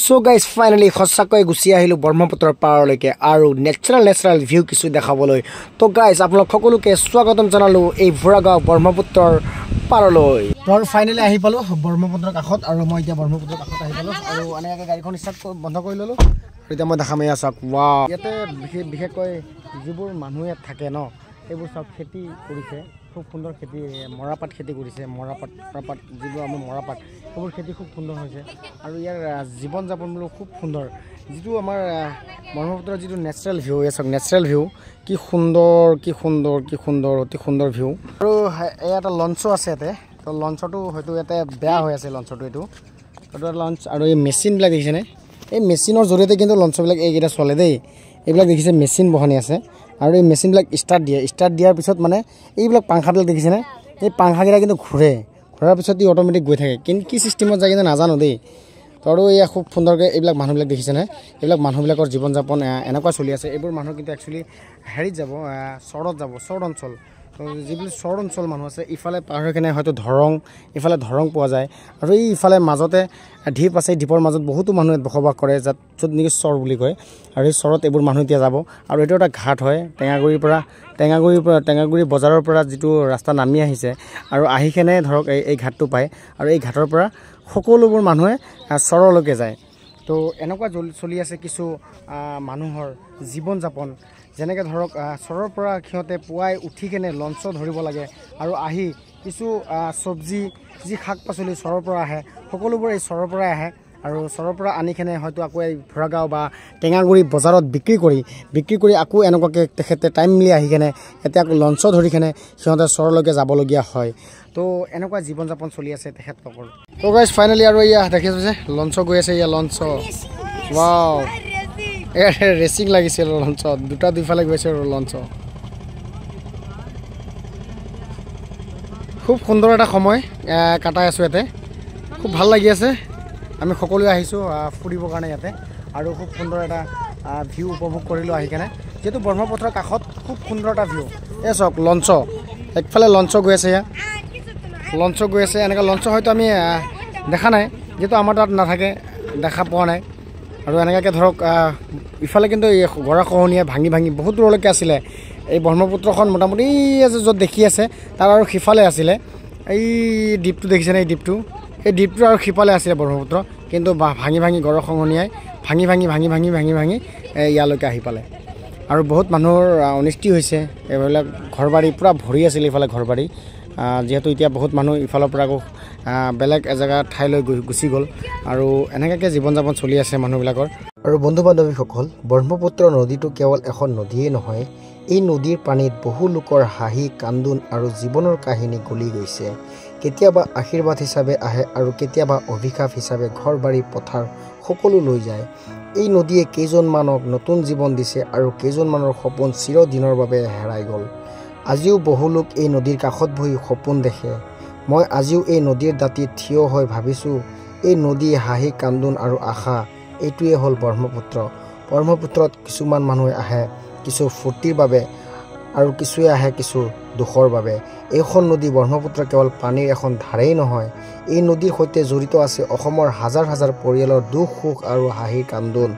চ' guys, finally সঁচাকৈ গুচি আহিলোঁ ব্ৰহ্মপুত্ৰৰ পাৰলৈকে আৰু নেচাৰেল নেচাৰেল ভিউ কিছু দেখাবলৈ। তো গাইজ, আপোনালোক সকলোকে স্বাগতম জনালোঁ এই ভোৰাগাঁও ব্ৰহ্মপুত্ৰৰ পাৰলৈ। তো আৰু ফাইনেলি আহি পালোঁ ব্ৰহ্মপুত্ৰৰ কাষত, আৰু মই এতিয়া ব্ৰহ্মপুত্ৰৰ কাষত আহি পালোঁ আৰু এনেকৈ গাড়ীখন ষ্টাৰ্ট বন্ধ কৰি ল'লোঁ। আৰু এতিয়া মই দেখাম, এয়া চাওক, ৱাও! ইয়াতে বিশেষকৈ যিবোৰ মানুহ ইয়াত থাকে ন, সেইবোৰ চব খেতি কৰিছে, খুব সুন্দৰ খেতি, মৰাপাট খেতি কৰিছে। মৰাপাট, মৰাপাট যিবোৰ আমাৰ মৰাপাট, সেইবোৰ খেতি খুব সুন্দৰ হৈছে আৰু ইয়াৰ জীৱন যাপনবোৰ খুব সুন্দৰ। যিটো আমাৰ ব্ৰহ্মপুত্ৰৰ যিটো নেচাৰেল ভিউ, এয়া চাওক, নেচাৰেল ভিউ কি সুন্দৰ, কি সুন্দৰ, কি সুন্দৰ, অতি সুন্দৰ ভিউ। আৰু এয়া এটা লঞ্চো আছে ইয়াতে। তো লঞ্চটো হয়তো ইয়াতে বেয়া হৈ আছে লঞ্চটো, এইটো এইটো লঞ্চ। আৰু এই মেচিনবিলাক দেখিছেনে? এই মেচিনৰ জৰিয়তে কিন্তু লঞ্চবিলাক এইকেইটা চলে দেই। এইবিলাক দেখিছে, মেচিন বহানি আছে আৰু এই মেচিনবিলাক ষ্টাৰ্ট দিয়ে। ষ্টাৰ্ট দিয়াৰ পিছত মানে এইবিলাক পাংখাবিলাক দেখিছেনে? এই পাংখাকেইটা কিন্তু ঘূৰে, ঘূৰাৰ পিছত ই অট'মেটিক গৈ থাকে। কিন্তু কি চিষ্টেমত যায় কিন্তু নাজানো দেই। তো আৰু এয়া খুব সুন্দৰকৈ এইবিলাক মানুহবিলাক দেখিছেনে? এইবিলাক মানুহবিলাকৰ জীৱন যাপন এনেকুৱা চলি আছে। এইবোৰ মানুহ কিন্তু একচুৱেলি হেৰিত যাব, চৰত যাব, চৰ অঞ্চল। তো যিবোৰ চৰ অঞ্চল মানুহ আছে, ইফালে পাৰ হৈ কেনে হয়তো ধৰং, ইফালে ধৰং পোৱা যায়। আৰু এই ইফালে মাজতে ঢিপ আছে, ঢিপৰ মাজত বহুতো মানুহে বসবাস কৰে, য'ত নেকি চৰ বুলি কয়। আৰু এই চৰত এইবোৰ মানুহ এতিয়া যাব। আৰু এইটো এটা ঘাট হয়, টেঙাগুৰিৰ পৰা টেঙাগুৰি বজাৰৰ পৰা যিটো ৰাস্তা নামি আহিছে আৰু আহি কেনে ধৰক এই ঘাটটো পায় আৰু এই ঘাটৰ পৰা সকলোবোৰ মানুহে চৰলৈকে যায়। তো এনেকুৱা চলি আছে কিছু মানুহৰ জীৱন যাপন। যেনেকৈ ধৰক চৰৰ পৰা সিহঁতে পুৱাই উঠি কেনে লঞ্চ ধৰিব লাগে আৰু আহি কিছু চব্জি, যি শাক পাচলি চৰৰ পৰা আহে, সকলোবোৰ এই চৰৰ পৰাই আহে। আৰু চৰৰ পৰা আনি কেনে হয়তো আকৌ এই ভোৰাগাঁও বা টেঙাগুৰি বজাৰত বিক্ৰী কৰি আকৌ এনেকুৱাকৈ তেখেতে টাইম মিলি আহি কেনে এতিয়া আকৌ লঞ্চ ধৰি কেনে সিহঁতে চৰলৈকে যাবলগীয়া হয়। তো এনেকুৱা জীৱন যাপন চলি আছে তেখেতলোকৰ। তো গাইজ, ফাইনেলি আৰু এয়া দেখিছে যে লঞ্চ গৈ আছে, এয়া লঞ্চ। ৱাও, এয়া ৰেচিং লাগিছে লঞ্চত, দুটা দুইফালে গৈছে আৰু লঞ্চ। খুব সুন্দৰ এটা সময় কটাই আছোঁ ইয়াতে, খুব ভাল লাগি আছে। আমি সকলোৱে আহিছোঁ ফুৰিবৰ কাৰণে ইয়াতে আৰু খুব সুন্দৰ এটা ভিউ উপভোগ কৰিলোঁ আহি কেনে, যিহেতু ব্ৰহ্মপুত্ৰৰ কাষত খুব সুন্দৰ এটা ভিউ। এই চাওক লঞ্চ, একফালে লঞ্চ গৈ আছে, ইয়াত লঞ্চ গৈ আছে। এনেকৈ লঞ্চ হয়তো আমি দেখা নাই, যিহেতু আমাৰ তাত নাথাকে, দেখা পোৱা নাই। আৰু এনেকুৱাকৈ ধৰক ইফালে কিন্তু এই গৰাখহনীয়া ভাঙি ভাঙি বহুত দূৰলৈকে আছিলে এই ব্ৰহ্মপুত্ৰখন। মোটামুটি এই যে য'ত দেখি আছে তাৰ আৰু সিফালে আছিলে। এই দ্বীপটো দেখিছেনে? এই দ্বীপটো, এই দ্বীপটো আৰু সিফালে আছিলে ব্ৰহ্মপুত্ৰ। কিন্তু ভাঙি ভাঙি গৰাখহনীয়াই ভাঙি ভাঙি ভাঙি ভাঙি ভাঙি ভাঙি ইয়ালৈকে আহি পালে আৰু বহুত মানুহৰ অনিষ্টি হৈছে। এইবিলাক ঘৰ বাৰী পূৰা ভৰি আছিল ইফালে ঘৰ বাৰী। যিহেতু এতিয়া বহুত মানুহ ইফালৰ পৰা আকৌ বেলেগ এজেগা ঠাইলৈ গুচি গ'ল আৰু এনেকুৱাকৈ জীৱন যাপন চলি আছে মানুহবিলাকৰ। আৰু বন্ধু বান্ধৱীসকল, ব্ৰহ্মপুত্ৰ নদীটো কেৱল এখন নদীয়েই নহয়, এই নদীৰ পানীত বহু লোকৰ হাঁহি, কান্দোন আৰু জীৱনৰ কাহিনী গলি গৈছে। কেতিয়াবা আশীৰ্বাদ হিচাপে আহে আৰু কেতিয়াবা অভিশাপ হিচাপে ঘৰ বাৰী, পথাৰ সকলো লৈ যায়। এই নদীয়ে কেইজনমানক নতুন জীৱন দিছে আৰু কেইজনমানৰ সপোন চিৰদিনৰ বাবে হেৰাই গ'ল। আজিও বহু লোক এই নদীৰ কাষত বহি সপোন দেখে। মই আজিও এই নদীৰ দাঁতিত থিয় হৈ ভাবিছোঁ, এই নদী, হাঁহি, কান্দোন আৰু আশা, এইটোৱে হ'ল ব্ৰহ্মপুত্ৰ। ব্ৰহ্মপুত্ৰত কিছুমান মানুহে আহে কিছু ফূৰ্তিৰ বাবে আৰু কিছুৱে আহে কিছু দুখৰ বাবে। এইখন নদী ব্ৰহ্মপুত্ৰ কেৱল পানীৰ এখন ধাৰেই নহয়, এই নদীৰ সৈতে জড়িত আছে অসমৰ হাজাৰ হাজাৰ পৰিয়ালৰ দুখ, সুখ আৰু হাঁহিৰ কান্দোন।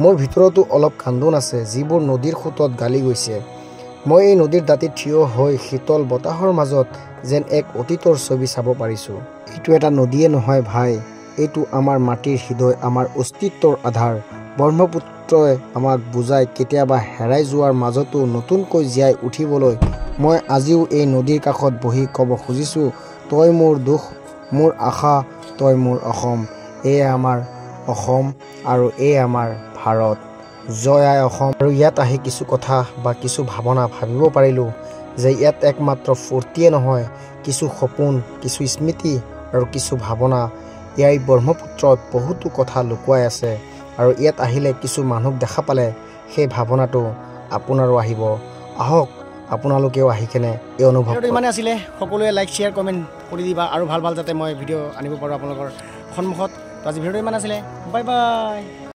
মোৰ ভিতৰতো অলপ কান্দোন আছে, যিবোৰ নদীৰ সোঁতত গালি গৈছে। মই এই নদীৰ দাঁতিত থিয় হৈ শীতল বতাহৰ মাজত যেন এক অতীতৰ ছবি চাব পাৰিছোঁ। এইটো এটা নদীয়ে নহয় ভাই, এইটো আমাৰ মাটিৰ হৃদয়, আমাৰ অস্তিত্বৰ আধাৰ। ব্ৰহ্মপুত্ৰই আমাক বুজায়, কেতিয়াবা হেৰাই যোৱাৰ মাজতো নতুনকৈ জীয়াই উঠিবলৈ। মই আজিও এই নদীৰ কাষত বহি ক'ব খুজিছোঁ, তই মোৰ দুখ, মোৰ আশা, তই মোৰ অসম। এয়ে আমাৰ অসম আৰু এই আমাৰ ভাৰত। জয় আই অসম। আৰু ইয়াত আহি কিছু কথা বা কিছু ভাৱনা ভাবিব পাৰিলোঁ যে ইয়াত একমাত্ৰ ফূৰ্তিয়ে নহয়, কিছু সপোন, কিছু স্মৃতি আৰু কিছু ভাৱনা ইয়াৰ ব্ৰহ্মপুত্ৰত বহুতো কথা লুকুৱাই আছে। আৰু ইয়াত আহিলে কিছু মানুহক দেখা পালে সেই ভাৱনাটো আপোনাৰো আহিব। আহক, আপোনালোকেও আহি কেনে এই অনুভৱ ভিডিঅ'টো ইমানেই আছিলে। সকলোৱে লাইক, শ্বেয়াৰ, কমেণ্ট কৰি দিবা আৰু ভাল ভাল যাতে মই ভিডিঅ' আনিব পাৰোঁ আপোনালোকৰ সন্মুখত। তো আজি ভিডিঅ'টো ইমান আছিলে, বাই বাই।